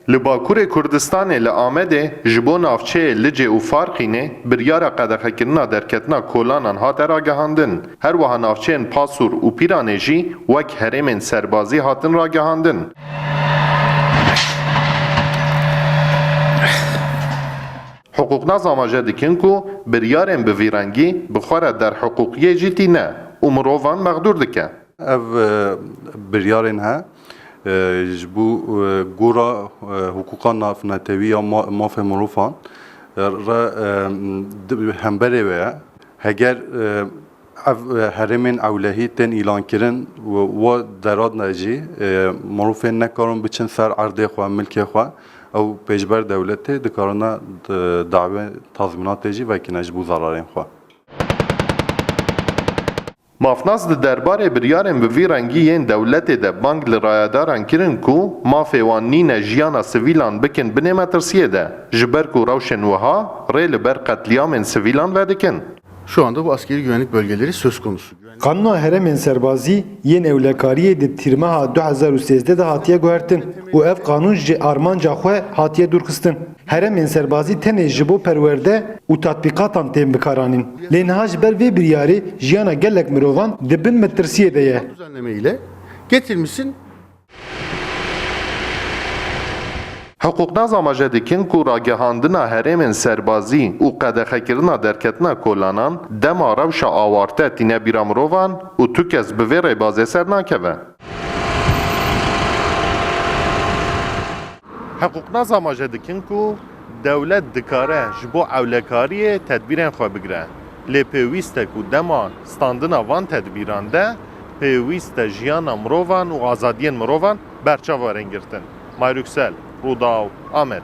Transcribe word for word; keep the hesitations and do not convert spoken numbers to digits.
Li Bakurê Kurdistanê li Amedê ji bo navçeyê Licê û Farqînê biryara qedexekirina derketina kolanan hate ragihandin. Her wiha navçeyên Pasûr û Pîranê jî wek herêmên serbazî hatin ragihandin. Hiqûqnas amaje dikin ku biryarên bi vî rengî bi xwe re derhiqûqiyê jî tîne û mirovan mexdûr dike. Ev, e, biryarên he, e, ji bo, e, gora, e, hiqûqa navnetewî ya ma-, mafê mirovan, e, re, e, di-, hemberê we ye. Heger, e, ev, e, herêmên ewlehî tên îlankirin û wa deratne jî, e, mirovên nekarin biçin ser erdê xwe, milkê xwe, ew pêşber dewletê dikarine, e, dawê tazmînatê jî vekine ji bo zararên xwe. Mafnas di derbarê biryarên bi vî rengî yên dewletê de bang li rayedaran kirin ku mafê wan nîne jiyana sivîlan bikin binê metirsiyê de, ji ber ku rewşên wiha rê li ber qetlîamên sivîlan vedikin. Şu anda bu askeri güvenlik bölgeleri söz konusu. Qanûna herêmên serbazî yên ewlekariyê di tîrmeha du hezar û sêzdeh de hatiye guhertin û ev qanûn ji armanca xwe hatiye dûrxistin. Herêmên serbazî tenê ji bo perwerde û tatbîqatan tên bikaranîn. Lê niha ji ber vê biryarê jiyana gelek mirovan di bin metirsiyê de ye. Düzenleme ile getirmişsin. Hiqûqnas amaje dikin ku ragihandina herêmên serbazî û qedexekirina derketina kolanan dema rewşa awarte tîne bîra mirovan û tu kes bi vê rêbazê ser nakeve. Hiqûqnas amaje dikin ku dewlet dikare ji bo ewlekariyê tedbîrên xwe bigire. Lê pêwîst e ku dema standina van tedbîran de pêwîst e jiyana mirovan û azadiyên mirovan berçav werin girtin. Mayir Yüksel, Rûdaw, Amed.